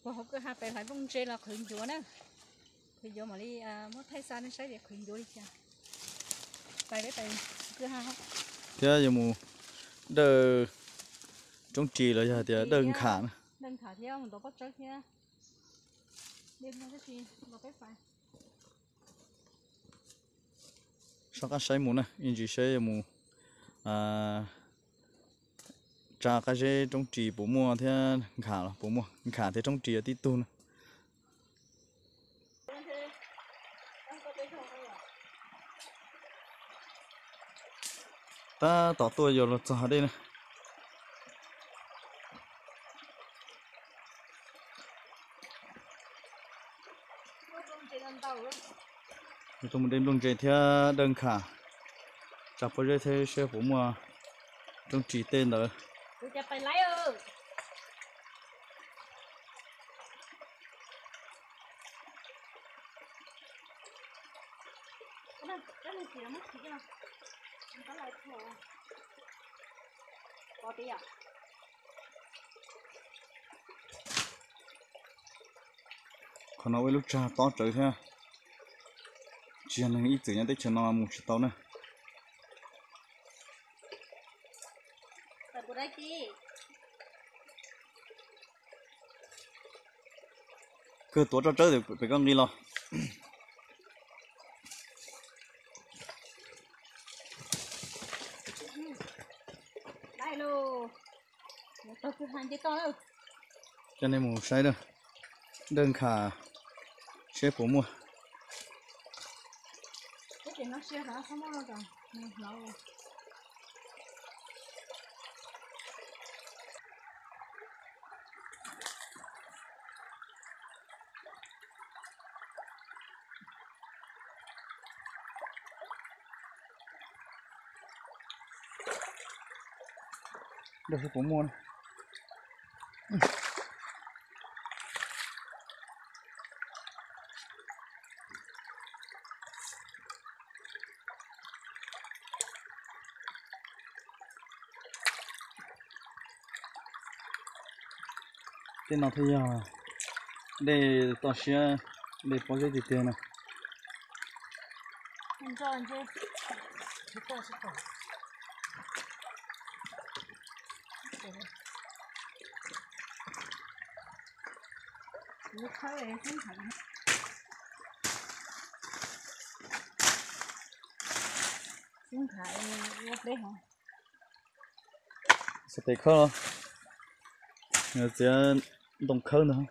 Hauv kwj ha pais hlais nplooj ntse los qhwv ncuav na. Qhwv ncuav mam li muab thaij xa nej saib tias qhwv ncuav li cas. Pais peb pais kwj ha. Thiab yuav mus dawj roob ris los yog tias dawj nkham na. Dawj nkham thiab mus ntov pob tsawb thiab. Soj qab saib mus na, ib ntsis saib yuav mus tsa qab zeb roob ris puas muaj thiab nkham los puas muaj, nkham thiab roob ris yuav tib tug na. Tab tom tuaj yuav luag txog hav dej na. Tuaj mus de nplooj ntse thiab dawj nkham, tsa pob zeb thiab saib puas muaj roob ris tej ntawd. Qhov no ua ib lub tsag tob tsawv thiab. Tsis yog neeg ib txwm nyob teb chaws no mus tsis tau na. Kawg tuav tsawb tsawb pem koj nqi los. Coj nej mus saib dawj nkham seb puas muaj. Dawj seb puas muaj. Tej no thiaj yog dej toj siab, dej pob zeb tiag tiag na. Xab tes khawb, txiav ntoo khawb ntag.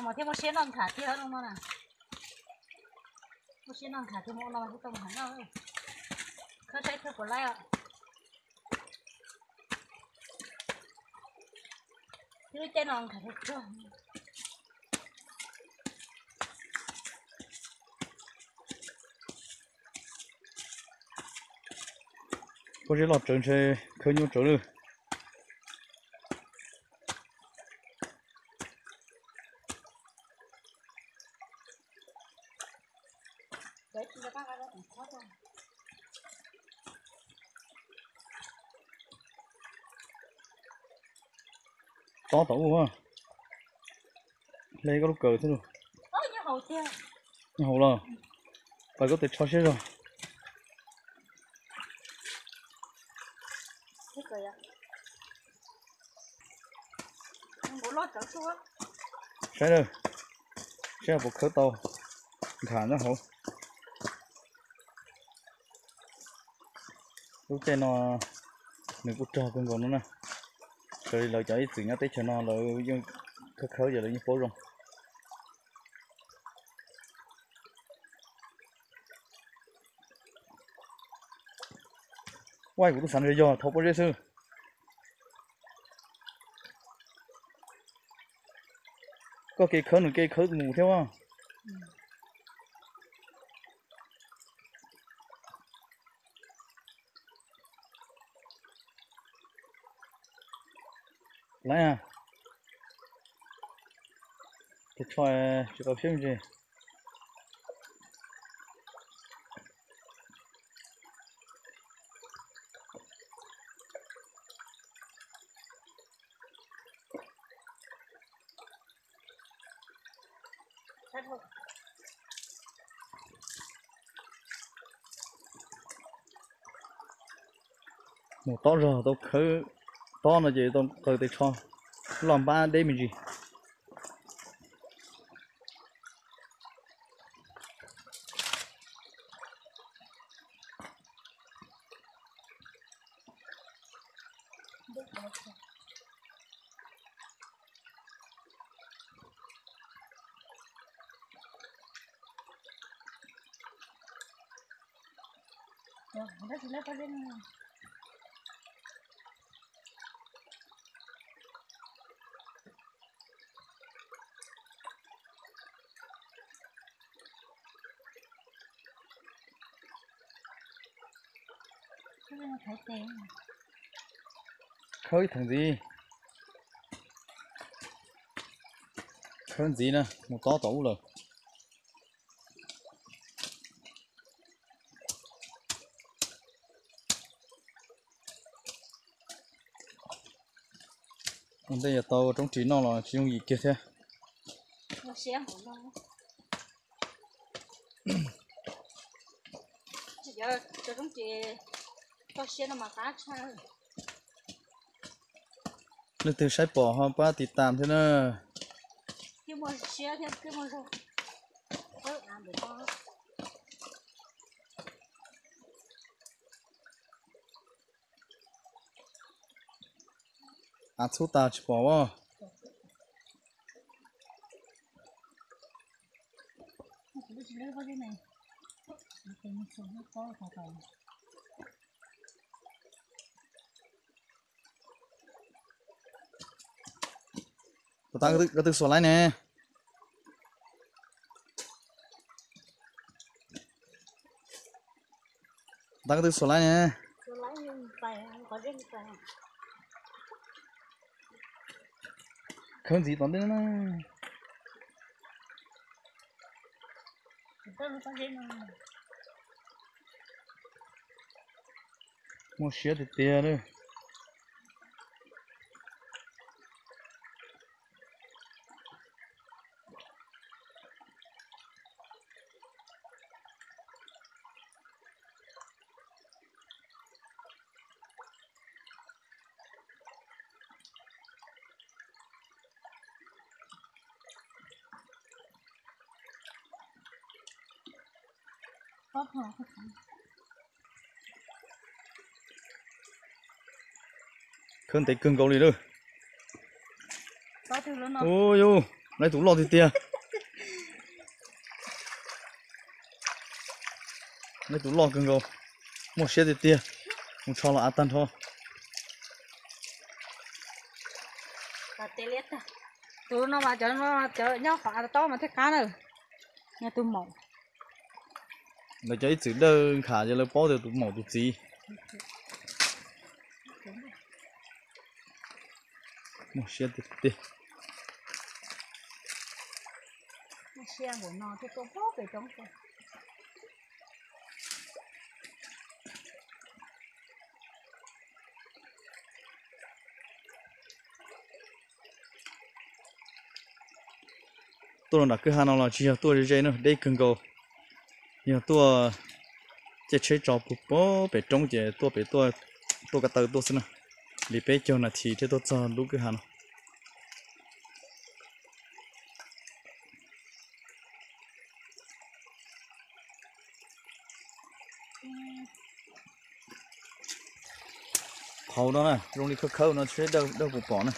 Mas thiaj muaj siab noj nkham thiab no na. Muaj siab noj nkham thiaj muaj no thiaj tau nkham noj. Khawb saib thawj puas laib os. Ib lub caij no nkham thiaj tsuag. Pob zeb loj tsawv ntshe khawb nyuaj tsawv lawm. Tob tom ub, hle koj lub kawm thiab lauj. Nyob hauv los, pais koj tes tsho siab zog. Saib na, saib puas khawb tau nkham nyob hauv. Lub caij no nws kuj rog kawg nkaus no na. Raws li lawv cov ib txwm nyob teb chaws no lawv yeej khawb khawb ces lawv yeej paub zoo. Ua kuv tub xav nws yog thauv pob zeb xwb. Koj kev khawb nws kev khawb mus thiab. Laiv, tes tsho tsis tau siab me ntsis. Mus tob zog tau khawb tob no ces tau qaws tes tsho loj npab deb me ntsis. Khawb ib theem ntxiv. Khawb ntxiv na, mus tob tom ub lawm. Ua ntej yuav tau roob ris noj los tsis yooj yim kiag thiab. Leej twg saib pom ho pab tiv tam thiab na. Av txhub tas tsis pom as. Tus tab, koj twb xuas laib ne. Tus tab, koj twb xuas laib ne. Khawb ntxiv tom ntej na. Muaj siab tiag tiag li. Khawb ntev kawg nkaus li lawm. Ua yus, lawv tus loj tiag tiag. Lawv tus loj kawg nkaus, muaj siab tiag tiag. Mus tsho los av tag nrho. Tus no mas cov nyob qhov av tob mas thiaj qab na. Nyob tus maum. Lawv cov ib txwm dawj nkham ces lawv paub tias tus maum tus txiv. Muaj siab tiag tiag. Tuaj los nram kwj ha no los tsis yog tuaj ze ze na, deb kawg nkaus. Yog tuaj caij tsheb tso puag pem roob ces tuaj pem tuaj, tuaj ko taw tuaj xwb na. Li peb caug nas this thiaj tuaj txog lub kwj ha no. Hauv no na zoo li khawb khawb no seb dawj puas pom na.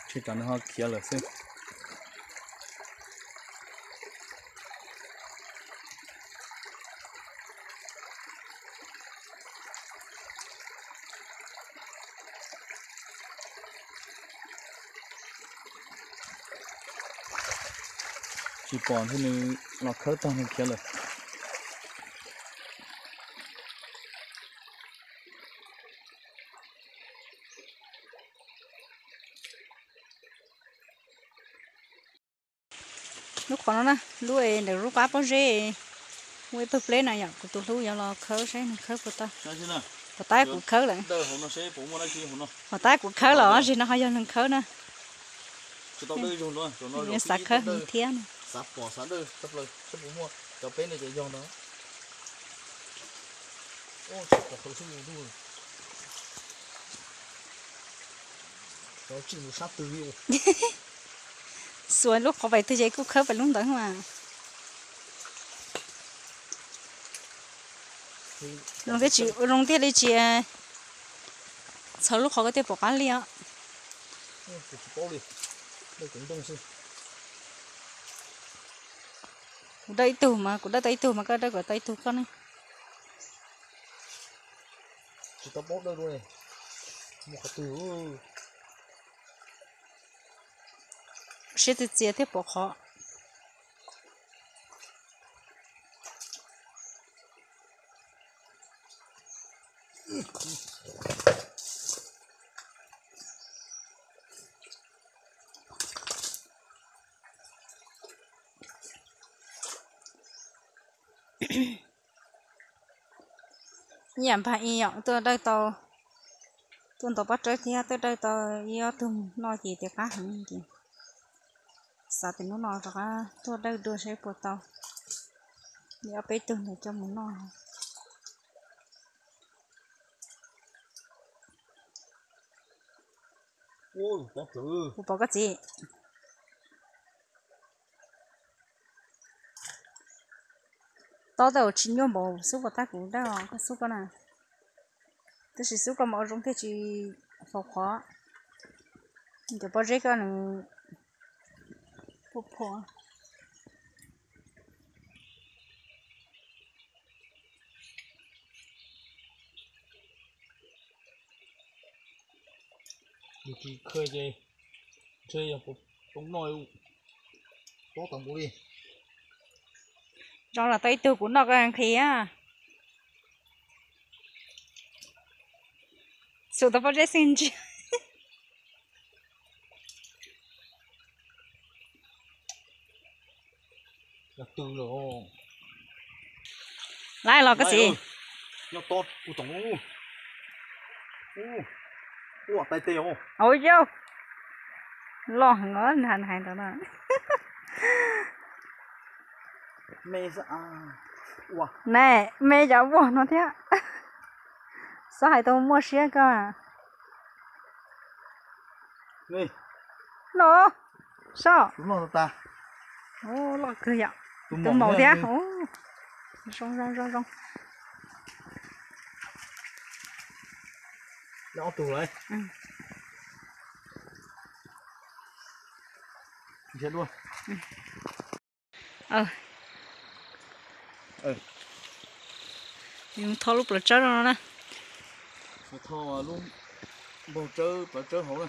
Tsis tas nws ho khiav lawm xwb. Tsis pom thiab, nws los khawb tag nws khiav lawm. Lub qhov no na, lub ntawm lub qab pob zeb, muaj ib pawg pleb na yom, kuv tus hlub yuav los khawb saib nws khawb puas tau. Puas tab kuv khawb lawm. Puas tab kuv khawb los zim no ho yog nws khawb na. Xav khawb heev thiab. Xuas lub qhov pais twg ces kuj khawb pais lub ntawd mas. Zoo thiab tsis zoo thiaj li tsis txhawv lub qhov ko thiaj pom qab li os. Kuv dawj ib tug mas, kuv dawj tau ib tug mas koj dawj kom tau ib tug koj ne. Siab txias txias thiab pom qhov. Ib yam npag ib yom, tuaj dawj tau, tuaj ntaus pob tsawb thiab tuaj dawj tau ib ob tug noj ces tias qab heev ces xav tias hnub no rov qab tuaj dawj dua saib puas tau li ob peb tug ntawd coj mus noj. Kuv pom koj txiv. Tob tej zaum tsis nyuaj npaum xub puas tab kuv dawj os, koj xub koj na. Tab sis xub koj mas ua zoo thiaj tsis faus qhov. Cov pob zeb koj nws puas phom. Yus tsis khawb ces ntshe yog puas tau noj, tob tas npaum li. Zoo los tau ib tug kuv noj koj nqhis. Xum tau pob zeb xwb ntsia. Laib los koj txiv. Au yau, loj heev os, hais ntawd na. Nais, me cov vuag no thiab. Xav hais tau muaj siab koj. No, soj. Loj kawg yom. Tus maum thiab. Zoo zoo zoo zoo. Tho lub plawv tsawb no na. Tho lub npog tsawb, plawv tsawb hauv na.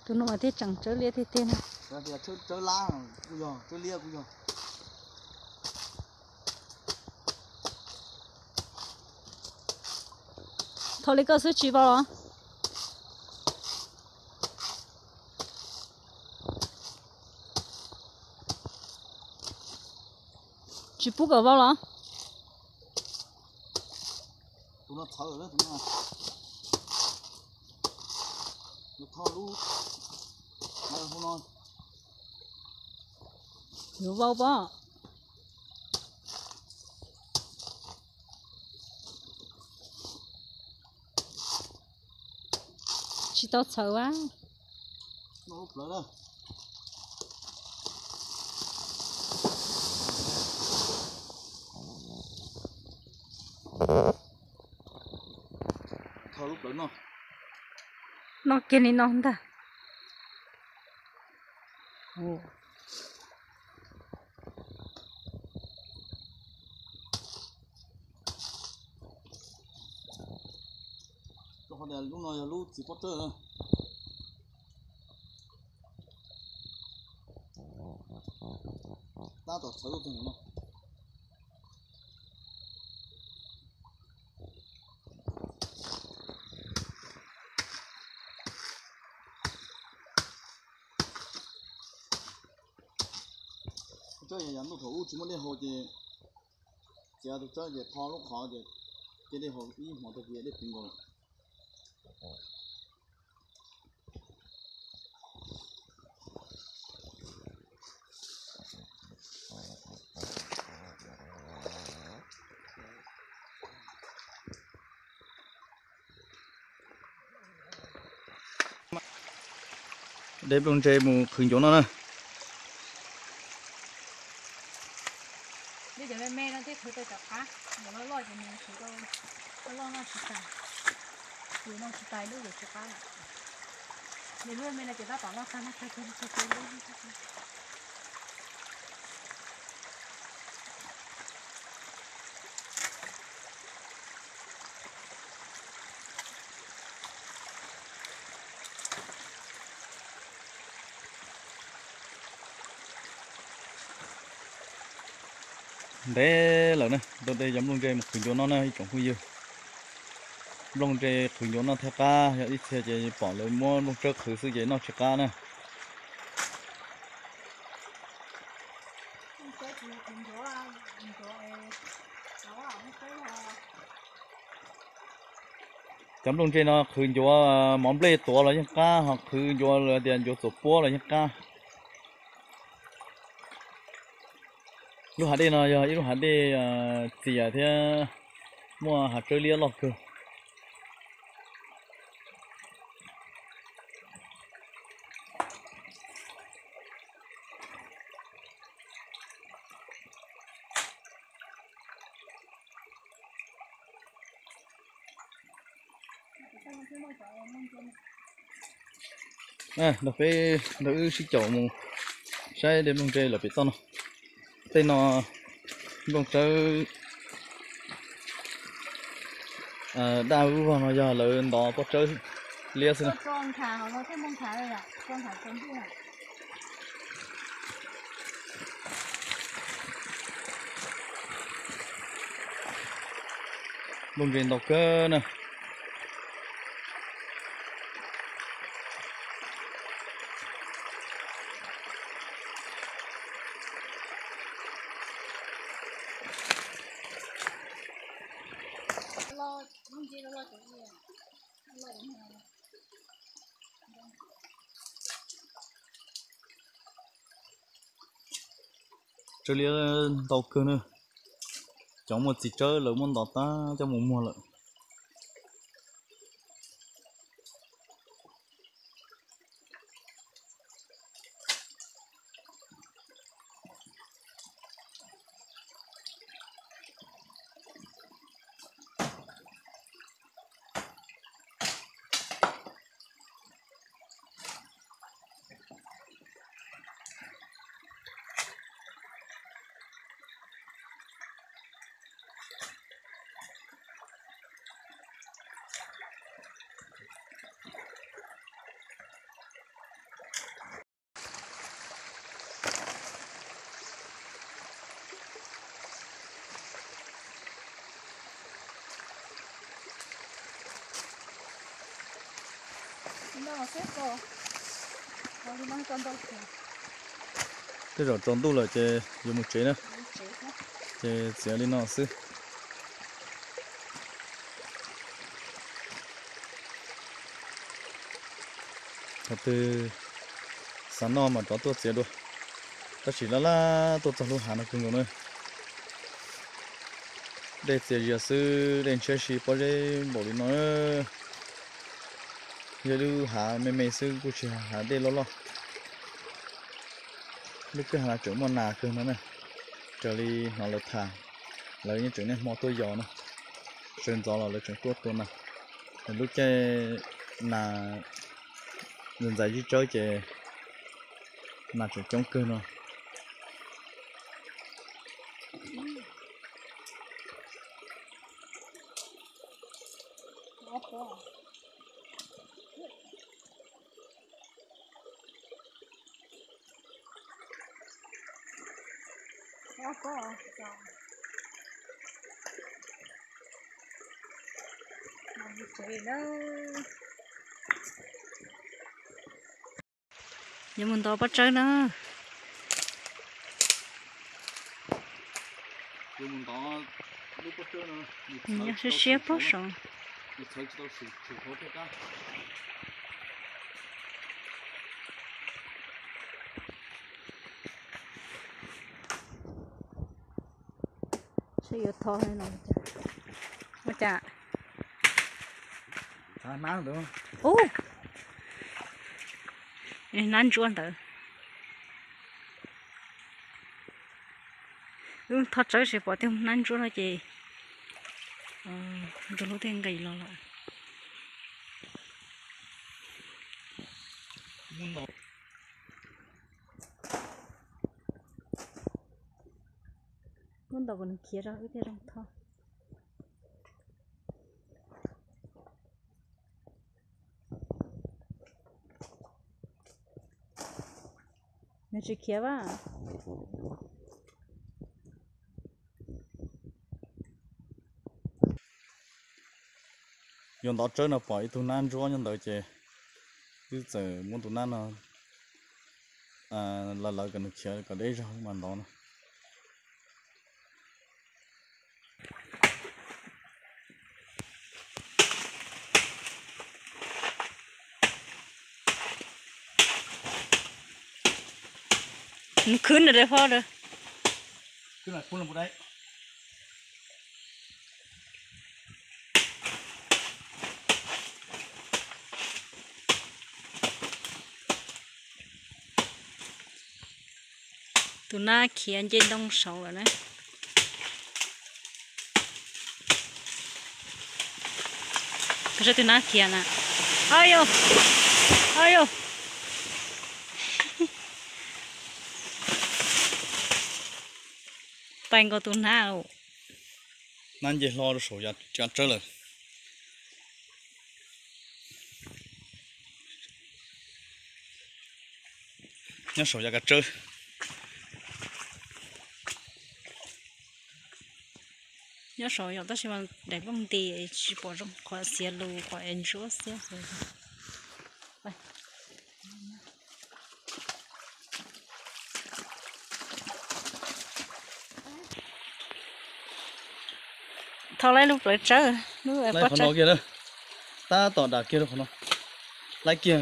Tus no mas thiaj tseem tsawb liab tiag tiag na. Tsawb lab kuj yog, tsawb liab kuj yog. Tho li koj xwb tsis vau los? Tsis pub kom vau los? Tus no txhawv lawm, tus no. Yuav tho lub, yuav vau pob. Tsis tau txhawv a. Plawv na. Tho lub plawv no. Noj kiag li no ntag. Rau qhov tias lub no yog lub txiv pob tawj na. Tab tom txhawv tuaj txog no. Txawb yog yam ntuj thaum ub tsis muaj dej haus ces txiav tus txawb ces tho lub qhov ces cia dej haus ib hmos tag kis dej puv nkaus lawm. De nplooj ntse mus qhwv ncuav noj na. Lub cov me me no thiaj qhwv tau cov qab, cov loj loj ces nws qhwv tau loj loj noj tsis tas. Ces noj tsis tas lub ces tsis qab lawm. Nws lub me me no ces tab tom loj tag noj tag kawg, tag kawg lub. Ntev lawm na, de cov nplooj ntse mus qhwv ncuav noj na ib tsoom phooj ywg. Nplooj ntse qhwv ncuav noj thiaj qab, yog ib txhia ces pom lawv muab nplooj tsawb qhwv xwb ces noj tsis qab na. Cov nplooj ntse no qhwv ncuav mov nplej tuav los yeej qab, ho qhwv ncuav lawv tias ncuav txuas puab los yeej qab. Lub hav dej no yog ib lub hav dej txias thiab muaj hav tsawb liab loj kawg. Nrog peb nrog wb sib caum mus saib de nplooj ntse lawm pem toj no. Tej no nplooj tsawb daj ub vog no yog lawv ntov pob tsawb liab xwb na. Nplooj ntse ntau kawg na. Tsawb liab ntau kawg na. Cov muaj txiv tsawb lawv muab ntov tag coj mus muag lawm. Tej zaum tsaus ntuj lawm ces yuav mus tsev na, ces txiav li no xwb. Thaum twg xav noj mas rov tuaj txiav dua, tab sis laj laj tuaj txog lub hav no kawg nkaus na. Dej txias zias xwb, dej ntshiab si pob zeb npaum li no. Yog lub hav me me xwb kuj tsis hav dej loj loj. Lub kwj ha tseem muaj nas kawg no na, raws li hnov lawv tham, lawv yeej tseem niaj hmo tuaj yos no, sawv ntxov los lawv tseem tuaj tua nas. Lub caij nas ntxais ntxais zib tsawb ces nas tseem coob kawg no. Yuav mus ntov pob tsawb na. Nyob siab siab pob saud. Seb yuav thov li no. Ua cas? Ub, hnab ntsuab ntawd. Wb thov tsawb tsis pom tej hnab ntsuab no ces nrog lub tej nqis los lawm. Muab ntaus kom nws khiav rau wb thiaj zoo thov. Nws tsis khiav a. Yuav ntov tsawb no pom ib tug nab ntsuab nyob ntawd ces wb txawm muab tus nab no lawv lawv kom nws khiav kom deb zog mas ntov no. Nws khwb nws daim hlo. Tus nab khiav nce ntoo saud lawm na. Koj saib tus nab khiav na. Ayu, ayu. Pais nkaus tus nab. Nab nce hlo rau saum yav kav tsawb lawm. Nyob saum yav kav tsawb. Nyob saum yom, tab sis mas daim nplooj nti tsis pom zoo, qhov xiav lus qhov es ntsuab xiab. Thov laib lub plawv tsawb, lub pob tsawb. Tab tom dam kiag rau qhov no. Laib kiag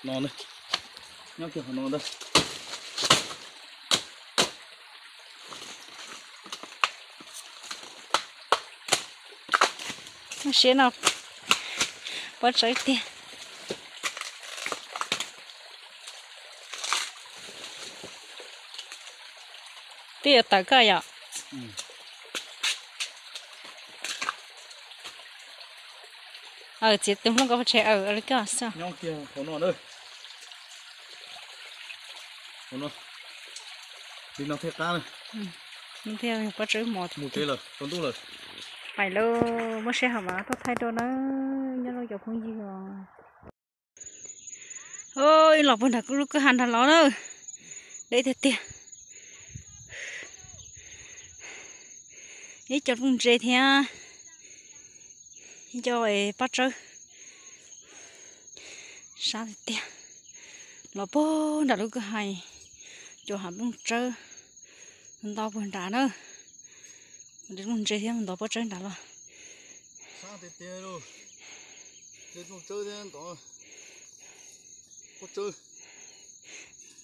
no ntag. Nyob kiag qhov no ntag. Siab no pob tsawb tiag. Twb yuav tawm koj yom. Aw, txiav tus nplooj ko pov tseg, aw, li koj xwb. Li no thiaj qab na. Thiaj pob tsawb mos. Mus tsev lawm, tsaus ntuj lawm. Pais lauj, muab sij hawm mas tuaj thaij rau na, nyob zoo cov phooj ywg os. Ib los puag nram lub kwj ha nrad los na, deb tiag tiag. Ib co lub ntses thiab ib co pob tsawb. Sab tiag tiag. Los puag nram lub kwj ha, co hav nplooj tsawb ntau puag nrad na. Lub ntses thiab ntov pob tsawb nrad los.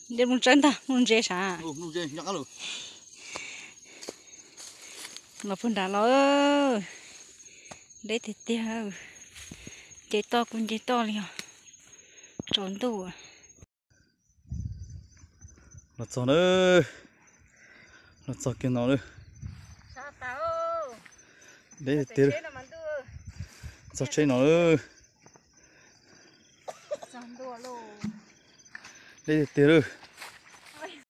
Nce nplooj tsawb ntag, nplooj ntse sav. Los puag nrad los, deb tiag tiag. Nce toj kuj nce toj li os, tsaus ntuj. Los txog lawm, los txog kiag no lawm. Deb tiag tiag lawm. Txog tsheb no lawm. Deb tiag tiag lawm.